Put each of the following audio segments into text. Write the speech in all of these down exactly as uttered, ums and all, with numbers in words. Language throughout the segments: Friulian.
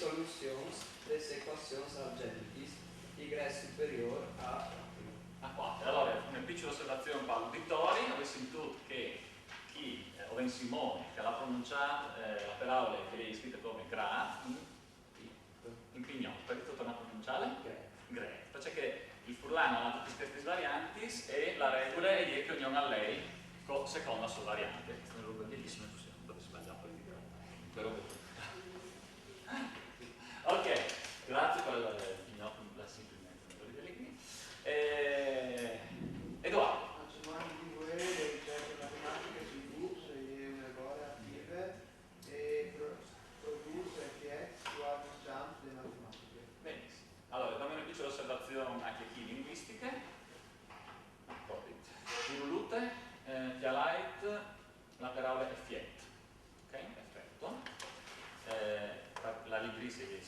solucions des equacions algebricas, y es superior a quatri. A quatri. Alora, una piçula observazion per l'auditori, avèm sentut che chi, eh, o ben Simone, che l'ha pronunciat, eh, la paraula che l'è scrita come grat, in, in pignòt, perché tu torna a pronunciarla? Gret. Gret, perché il furlan al à tutis chestis variantis e la regula e je che ognon al lei co-, secondo la so variante. Questa è una roba bellissima, così non dove sbagliare poi di però. Ok, grazie per il pignòt, la semplicemente una roba lì. Eh, Edoardo. Al sermon di vuê, le ricette matematiche sui grupps e je une vore ative e pro-, produs efiets su argoments de matematiche. Benissimo. Alora, dome una piçula observazion anche chi linguistiche. Covid. Turulute, eh, cjalait la paraula efiet. Ok? Efèt. Eh, la ligrisa l'è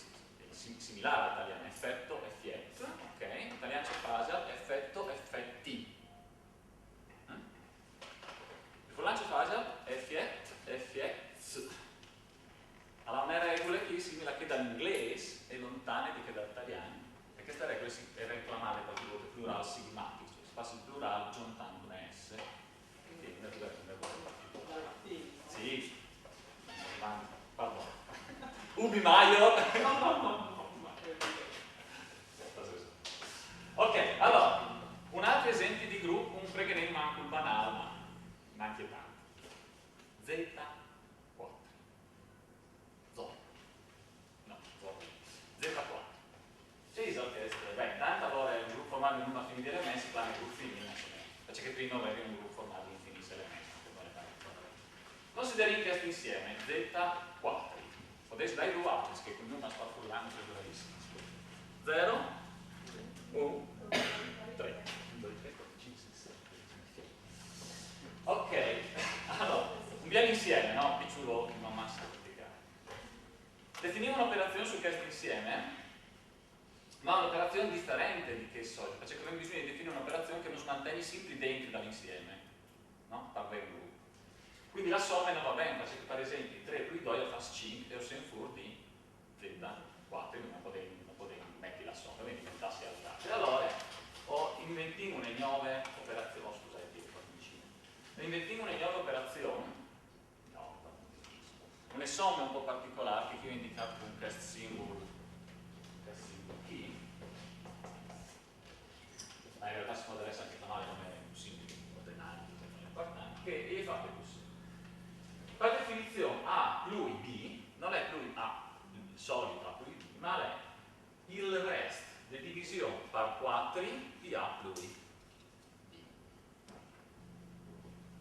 sim-, similare al talian, efèt, efiet, ok? In talian ce fasial efèt, efèt. Eh? Il furlan ce fasial efiet, efiets. Al à une regule che l'è simile a chê dal inglês e lontane di chê dal talian, e cheste regule si, e reclamade qualche volte plurâl sigmatic, cioè si fâs il plurâl zontant une S. Quindi, una figura che mi... Sì. Pardon. Ubi maior? Ok, alora, un altri esempi di grup, un fregament mancul banâl, ma nancje tant. Z quatri. Zo. No, zo. Z quatri. Ce isal chest? Ben, tant alora al è un grup formât di un numar finît di elements, si clame grup finît, ma insome, parcè che prime o vevin un grup formât di infinîts elements, no? Considerìn chest insiemi, Z quatri. Podês dâi doi altris che cun numars par furlan no son bravissim. Zero, un, trê. Un, doi, trê, cuatri, cinc, sîs, set, uit, nûf, dies. Ok, alora, un biel insiemi, no? Piçulot, ma massa complicât. Definìn une operazion su chest insiemi, ma une operazion diferente di chê solte, parcè che o vin bisugne di definî une operazion che nus mantegni simpri dentri dal insiemi, no? Par vê un grup. Cuindi la some no va ben, parcè che par esempli trê plui doi al fâs cinc e o sin fûr di Z quatri, no podìn, no podìn meti la some, cuindi o deventàs altri. E alora o inventìn une gnove operazion, oh, scusait, cuatri vicine. O inventìn une gnove operazion, no, une some un pôc particolâr che chi o ai indicât cun chest simbul, chest simbul chi. Ma in realtât si podarès ancje clamâ come un simbul ordenari, no je impuartant, che e je fate cussì. Par definizion A plui B nol è plui A, il solit A plui B, ma al è il rest de division par cuatri di A plui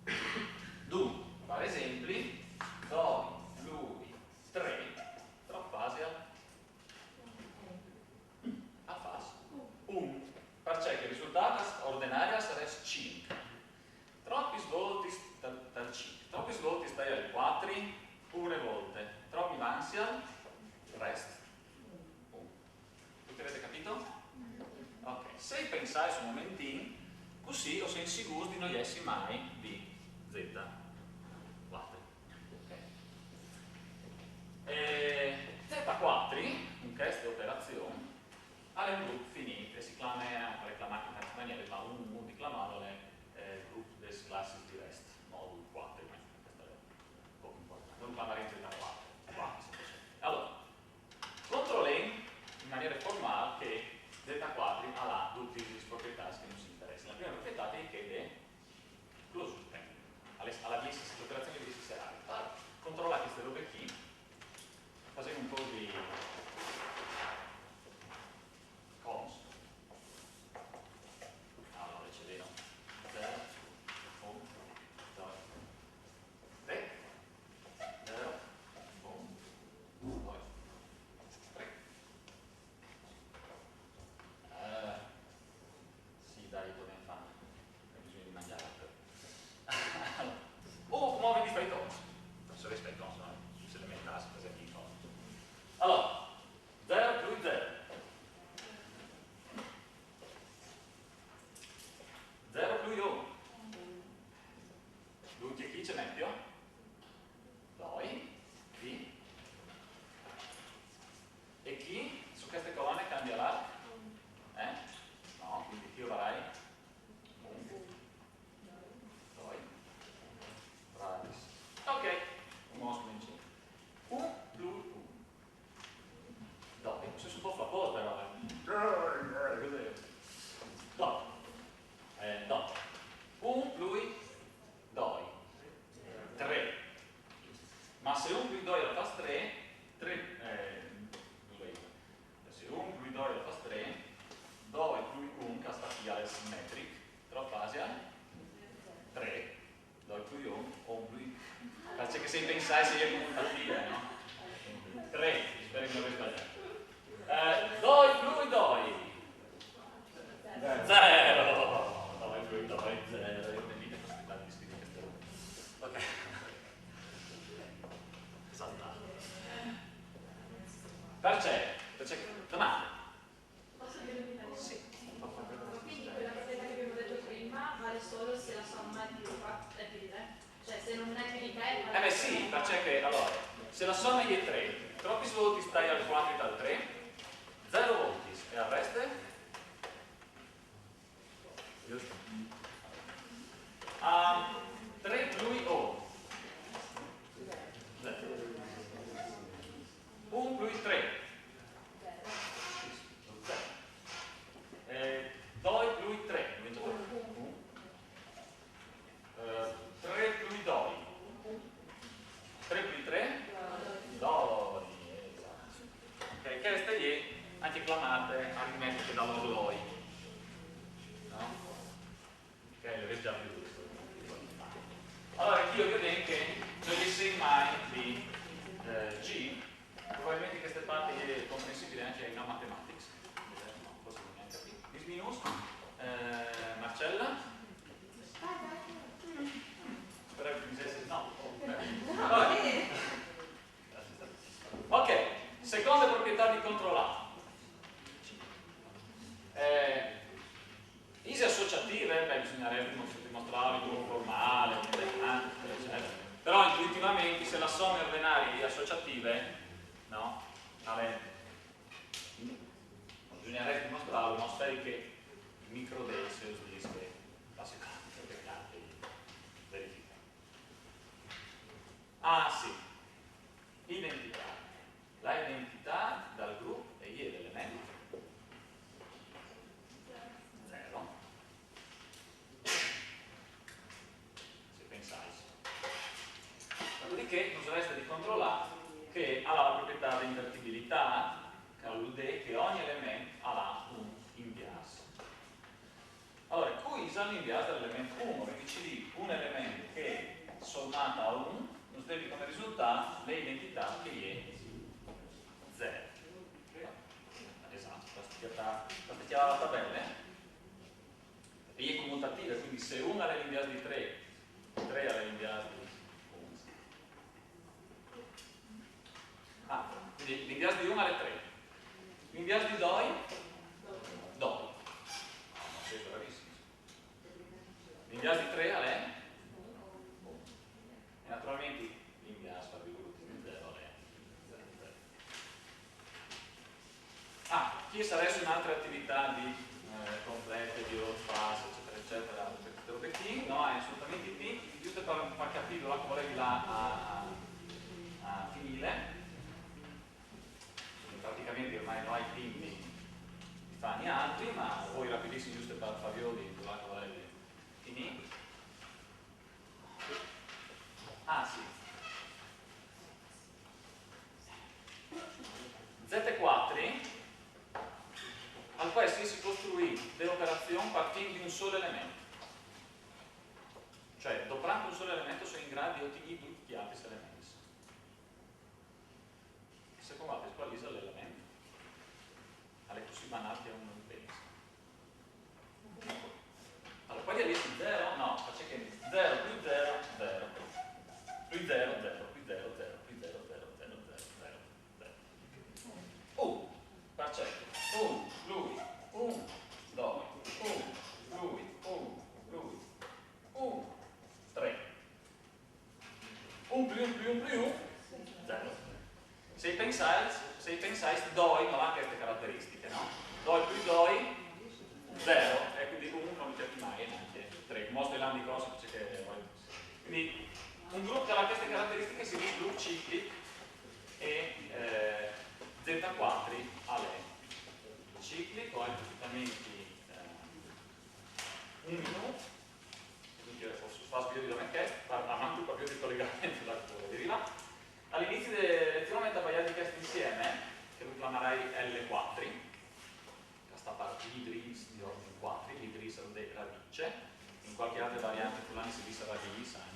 B. Duncje, par esempli, doi plui trê, trop fasial? Al fâs un. Parcè che il risultât ordenari al sarès cinc. Tropis voltis tal, tal cinc. Tropis voltis taial il cuatri? Une volte. Trop mi mansial? Rest un. Tuti vêso capît? Ok. Se o pensais un momentin, cussì o sin sigûrs di no jessi mai di Z cuatri. Ok. E Z cuatri, cun cheste operazion, al è un grup finît e si clame, al è clamât in tantis maniere, ma un mût di clamâlu al è, eh, grup des classis di rest, modul cuatri, ma chest al è pôc impuartant. Lu clamarìn Z cuatri, cuatri, se pos. Alora, controlìn in maniere formâl che Z cuatri al à dutis lis proprietâts che nus interessin. La prime proprietât e je chê de closure. Al è, al à viodût, l'operazion e je viodût serât. Par controlâ cheste robe chi, fasìn un pôc di cons, Doi zero, io mi dico, aspettate, mi scrivo queste robe. Ok. Esaltà. Perché? Perché domande? Posso dire un dipende? Sì. Quindi quella che abbiamo detto prima vale solo se la somma è più di quattro, è più di tre. Cioè se non è più di tre. Eh beh sì, perché che, allora, se la somma è tre, troppi voti stai al quattro e al tre, zero voti e al resto? Giusto? A tre più o. Zero. Un più tre. Zero. Eh, due più tre. Diventa un. Eh, tre più due. Tre più tre? Due. Esatto. Ok, queste è anche clamate aritmetiche da logoi. No? Ok, l'avete già visto. Allora, qui ovviamente noi le sei mai di eh, G, probabilmente queste parti è comprensibile anche ai non mathematics, forse non mi hanno capito. Bis minus, eh, Marcella? Spero che mi sia no. Vabbè. Ok, seconda proprietà di controllare. Eh, ise associative, beh, bisognerebbe dimostrare un formale, un determinante, eccetera. Però intuitivamente se la somma ordinaria è associative, no? Vabbè. Bisognerebbe dimostrarlo, ma speri che il micro dei se lo dice la seconda che verifica. Ah sì, identità. La identità dal gruppo è l'elemento zero. Se pensais. Dopodiché non resta di controllare che ha la proprietà di invertibilità, che vuol dire che ogni elemento ha un inviato. Allora, qui ise l'inviato dell'elemento uno, perché ci dice un elemento che sommata a uno nos deve come risultato l'identità che è zero. Esatto, basta chiamare la tabella. E è commutativa, quindi se uno ha l'inviato di tre, tre ha l'inviato di uno. Ah, quindi l'inviato di uno è tre. L'inviato di due? Due. Ah, ma sei bravissimo. L'inviato di tre è? E naturalmente l'inviato, tra virgolette, di zero è zero. Ah, qui sarebbe un'altra attività di eh, complete, di road pass, eccetera, eccetera, per queste robe qui, no? È assolutamente qui, giusto per far capire là che volevi là a, a, a finire. Praticamente ormai non hai timpi di fare altri, ma voi rapidissimo giusto per far vedere là che volevi finire. Ah sì. Z quattro, al quale si costruisce l'operazione partendo di un solo elemento. Cioè, doprando un solo elemento sono in grado di ottenere tutti gli altri elementi. Secondo voi qual è l'elemento? Allora, così banale che uno non pensa. Allora, poi gli dici zero? No, perché zero più zero, zero. Più zero, zero, più zero, zero, più zero, zero, zero, zero, zero, zero. Un, perché? Un, lui, un, due, un, lui, un, lui, un, tre. Un più un più un più un, zero. Se pensais, se pensais, due non ha queste caratteristiche, no? Due più due, zero, e quindi un non mi piace mai, neanche tre. Mostro i landi cross, perché quindi un gruppo che ha queste caratteristiche si dice gruppo ciclico e eh, Z quattro alle ciclico, è praticamente eh, un minuto, quindi posso far sbio di me che, ma manco proprio di collegamento da quello di là. All'inizio della lezione metto a di questo insieme, che lo chiamerai L quattro, che sta per l'idris di ordine quattro, l'idris è una radice, in qualche altra variante fulani si dice radice anche.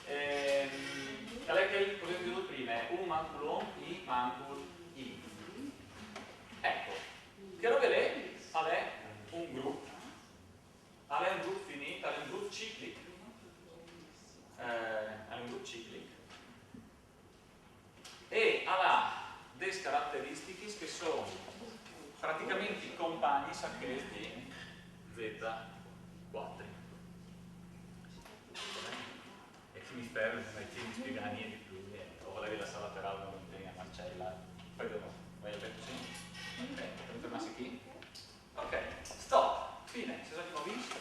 Ehm, qual è che ho detto prima? U mancul un, I mancul I. Ecco, che roba è? È un gruppo Al è un grup finit, al è un grup ciclic. Eh, al è un grup ciclic. E al à des carateristichis che a son praticament compagnis a chês di Z quatri. E chi mi fermi, mi ti spieghi niente più, niente. O volevi lasciar la parola a Marcella? Poi dopo, vai a vedere. Ok, fermarsi qui. Ok, stop, fine, se sono visto.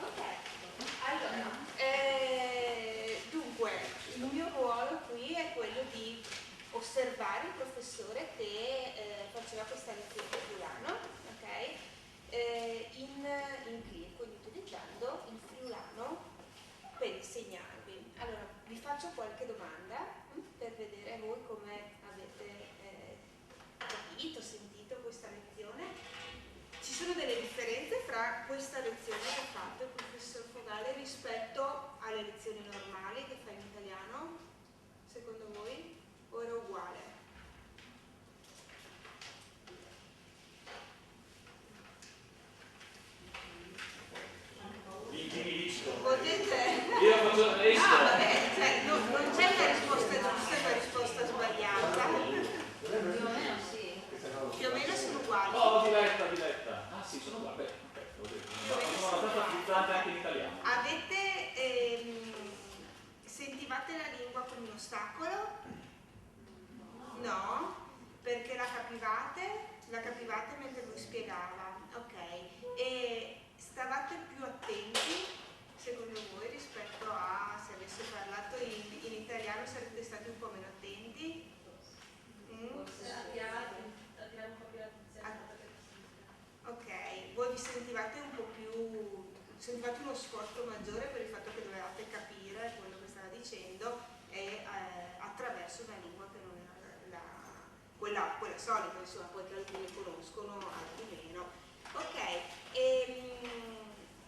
Ok, allora, eh, dunque, il mio ruolo qui è quello di osservare il professore che eh, faceva questa lezione di friulano, ok? Eh, in, in clean, quindi utilizzando il friulano per insegnarvi. Allora, vi faccio qualche domanda mm, per vedere voi come avete eh, capito, sentito questa lezione. Ci sono delle differenze fra questa lezione che ha fatto il professor Fogale rispetto alle lezioni normali che fa in italiano, secondo voi? O era uguale? Mi intimidisco. Potete... Io faccio... Ah, vabbè, cioè, no, non c'è una risposta giusta e una risposta sbagliata. Più o meno sì. Più o meno sono uguali. Oh, Diletta, Diletta. Ah sì, sono uguali. Beh, ok, vuol dire, sono abbastanza frizzante anche in italiano. Avete ehm, sentivate la lingua come un ostacolo? No, perché la capivate? La capivate mentre lui spiegava, ok. E stavate più attenti, secondo voi, rispetto a se avesse parlato in, in italiano sareste stati un po' meno attenti? Mm? Forse attiravate, attirava un po' più l'attenzione. Ok, voi vi sentivate un po' più, sentivate uno sforzo maggiore per il fatto che dovevate capire quello che stava dicendo e eh, attraverso una lingua che non era la, quella, quella solita, insomma, poi che alcuni conoscono, altri meno. Ok, ehm,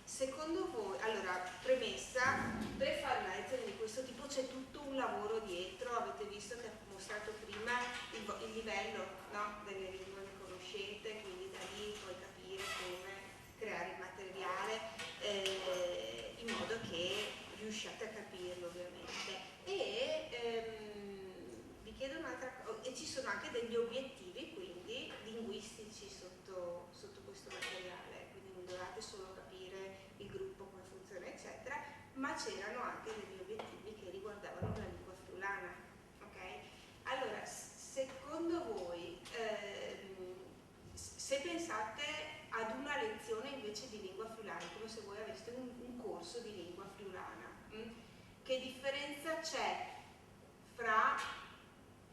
secondo voi, allora, premessa, per fare una lezione di questo tipo c'è tutto un lavoro dietro, avete visto che ha mostrato prima il, vo- il livello no, delle lingue che conoscete, quindi da lì poi capire come creare il materiale eh, in modo che riusciate a capirlo ovviamente. E ehm, vi chiedo un'altra cosa, e ci sono anche degli obiettivi quindi linguistici sotto, sotto questo materiale, quindi non dovevate solo capire il gruppo, come funziona, eccetera, ma c'erano anche degli obiettivi che riguardavano la lingua friulana. Ok? Allora, s- secondo voi, ehm, s- se pensate ad una lezione invece di lingua friulana, come se voi aveste un, un corso di lingua friulana, mm, che differenza c'è fra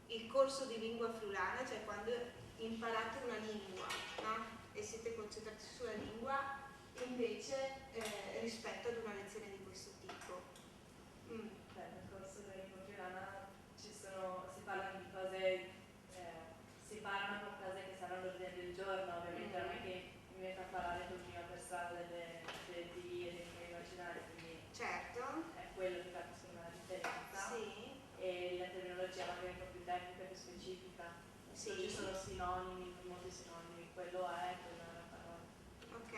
il corso di lingua friulana, cioè quando imparate una lingua, no? E siete concentrati sulla lingua, invece eh, rispetto ad una lezione di questo tipo? Mm. Beh, nel corso della lingua friulana ci sono, si parlano di cose, eh, si parlano con cose che saranno all'ordine del giorno, ovviamente non è che mi metto a parlare con prima per strada delle, delle teorie, dei miei immaginari, quindi Certo, è quello che capisco come la differenza. sì, E la terminologia magari è un po' più tecnica, più specifica. sì. Non ci sono sinonimi, molti sinonimi, quello è, quella è una parola. Ok.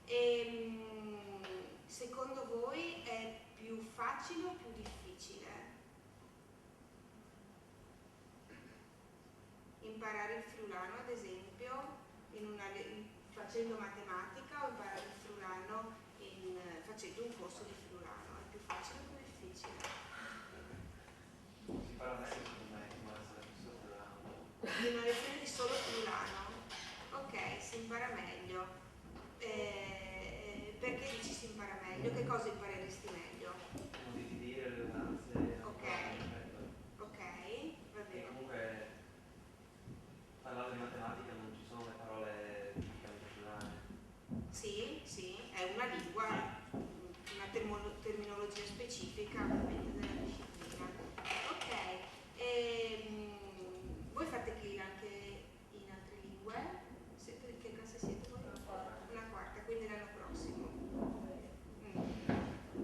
Ehm, secondo voi è più facile o più difficile? Imparare il friulano, ad esempio, in una le- in- facendo matematica o imparare il friulano in- facendo un corso di friulano? È più facile o più difficile? Si parla meglio secondo me, come essere più sotto Di una lezione di solo friulano? Ok, si impara meglio. Eh, perché dici si impara meglio? Che cosa impareresti meglio? Modi di dire, le usanze, Ok. Eccetera. Ok, va E bene. Comunque parlando di matematica non ci sono le parole tipicamente friulane. Sì, sì, è una lingua, una termo- terminologia specifica ovviamente della disciplina. Ok, ehm, voi fate clean anche in altre lingue? Siete, che classe siete voi? Una quarta. Una quarta, quindi l'anno prossimo. Mm.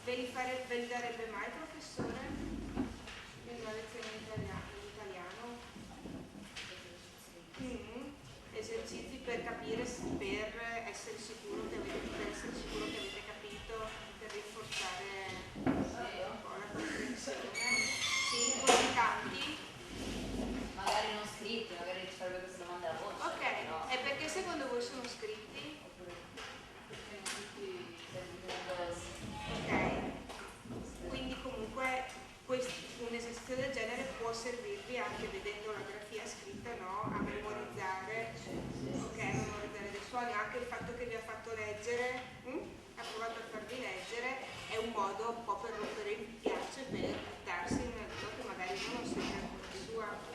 Ve li, fare, ve li darebbe mai, professore? In una lezione in italiano? In italiano? Mm. Esercizi per capire, per essere sicuro che avete, per essere sicuro che avete capito, per rinforzare un po' la comprensione. Sì, così tanti. Magari non scritti, magari ci sarebbe questa domanda a voce. Ok, e perché secondo voi sono scritti? Oppure perché non tutti sempre. Ok, quindi comunque quest- un esercizio del genere può servirvi anche, vedendo la grafia scritta, no, a memorizzare, ok, a memorizzare dei suoni, anche il fatto che vi ha fatto leggere, mm? Ha provato a farvi leggere, è un modo un po' per rompere il ghiaccio e per buttarsi in una lingua che magari uno non sente ancora sua.